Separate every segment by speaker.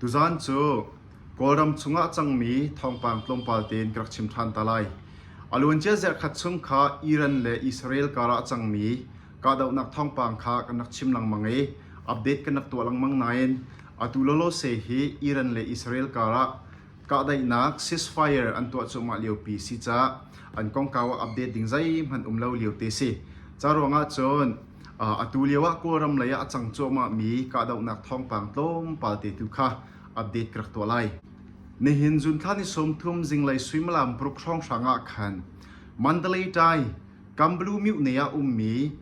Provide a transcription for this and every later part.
Speaker 1: Tuzaan cu Kawlram chungah cangmi thawngpang tlawmpal tein ka rak chim ṭhan ta lai. A luancia zarhkhat chung kha Iran le Israel karah cangmi kahdohnak thawngpang kha kan rak chim lengmang i update kan rak tuah lengmang nain atu lawlawse hi Iran le Israel karah kahdaihnak ceasefire an tuah cuahmah liopi si caah an kongkau ah update ding zeihmanh um lo lio te si. Ca ruangah cun atu lio ah Kawlram lei ah a cang cuahmah mi kahdohnak thawngpang tlawmpal te tu kha update ka rak tuah lai. Nihin June thla ni 30 zinglei suimilam paruk hrawnghrang ah khan Mandalay Tai Kamblu myone ah ummi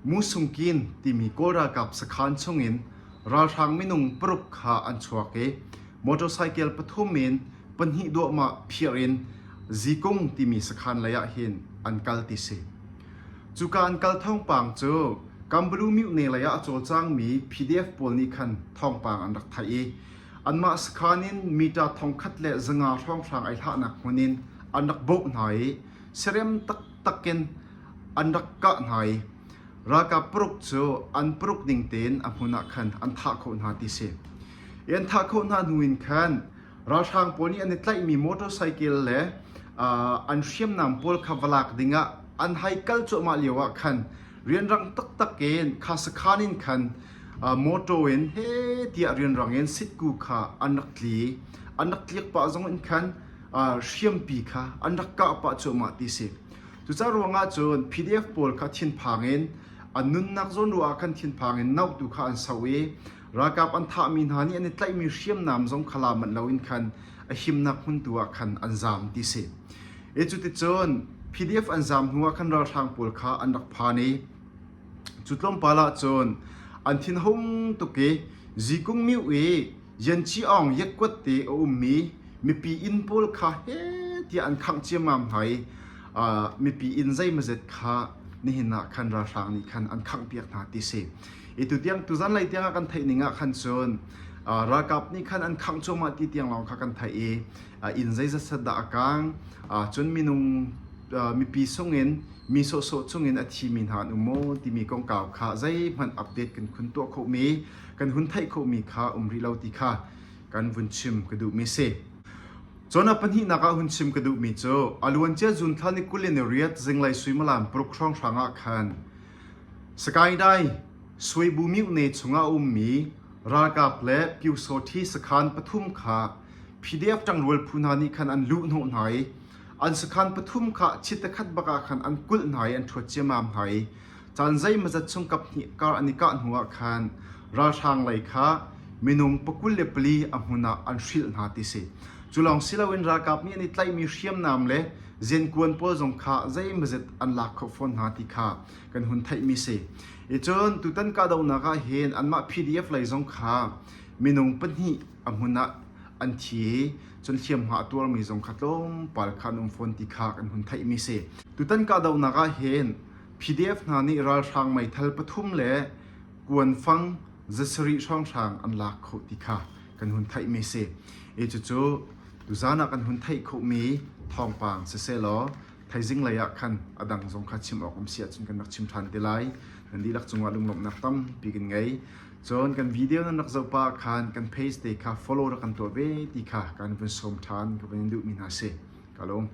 Speaker 1: Musungkin timi Kawl ralkap sakhan chungin ralhrang minung paruk kha an chuak i motorcycle pathum in pahnih duahmah phiar in Zikung timi sakhan lei ah hin an kal ti si. Cuka an kal thawngpang cu Kamblu myone lei ah a cawlcangmi PDF pawl nih khan thawngpang an rak theih i anmah sakhan in meter 1500 hrawnghrang ai hlahnak hmun in an rak bawh hna i serem taktak in an rak kah hna i ralkap paruk cu an paruk ning tein a hmun ah khan an thah khawh hna ti si. I an thah khawh hna hnu in khan ralhrang pawl nih an i tlaihmi motorcycle le an hriamnam pawl kha va lak dingah an hei kal cuahmah lio ah khan rianrang taktak in kha sakhan in khan motor in he tiah rianrang in sitku kha an rak tli. An rak tliak pah zong in khan hriampi kha an rak kah pah cuahmah ti si. Cucaah ruangah cun PDF pawl kha thinphang in an nunnak zawn ruah ah khan thinphang in nauhtu kha an soh i ralkap an thahmi hna nih an i tlaihmi hriamnam zong kha la manh loin khan a himnak hmun tu ah khan an zaam ti si. I cuticun PDF an zaam hnu ah khan ralhrang pawl kha an rak phan i cu tlawmpal ah cun an thinhung tuk i Zikung Myu i Yanci Aung Yekkuat te a ummi mipi inn pawl kha heh tiah an khangh ciammam hna i mipi inn zeimawzet kha nihin ah khan ralhrang nih khan an khanghpiak hna ti si. I tutiang tuzan lei tiang ah kan theih ning ah khan cun ralkap nih khan an khangh cuahmah ti tiang lawng kha kan theih i inn zeizat set dah a kang cun minung mipi sungin mi sawhsawh chungin a thimi hna an um maw timi kongkau kha zeihmanh update kan khun tuah khawhmi kan hun theih khawhmi kha um rih lo ti kha kan vun chim ka duhmi si. Cun a pahnihnak ah hun chim ka duhmi cu a luancia June thla ni 28 zinglei suimilam paruk hrawnghrang ah khan Sakaidai Suibu myone chungah a ummi ralkap le Pyusawthi sakhan pathum kha PDF ṭangrual phu hna nih khan an luhhnawh hna i an sakhan pathum kha chitekhat bak ah khan an kulh hna i an ṭhuat ciammam hna i Caan zeimawzat chung kaphnih kar an i kah hnuah khan ralhrang lei kha minung 24 a hmun ah an hrilh hna ti si. Cu lawng si loin ralkap nih an i tlaihmi hriamnam le zenkuan pawl zong kha zeimawzat an lak khawh fawn hna ti kha kan hun theihmi si. I cun tutan kahdohnak ah hin anmah PDF lei zong kha minung pahnih a hmun ah an thi i cun hliamhma a tuarmi zong kha tlawmpal kha an um fawn ti kha kan hun theihmi si. Tutan kahdohnak ah hin PDF hna nih ralhrang meithal pathum le kuanfang zasarih hrawnghrang an lak khawh ti kha kan hun theihmi si. I cucu tuzaan ah kan hun theih khawhmi thawngpang siseh law thaizing lei ah khan a dang zong kha chim awk um si ahcun kan rak chim ṭhan te lai. Nan dihlak cungah lunglawmhnak tampi kan ngei. Cun kan video nan rak zoh pah khan kan page te kha follow rak kan tuah ve ti kha kan vun sawm ṭhan ka vun in duhmi hna si. Ka lawm.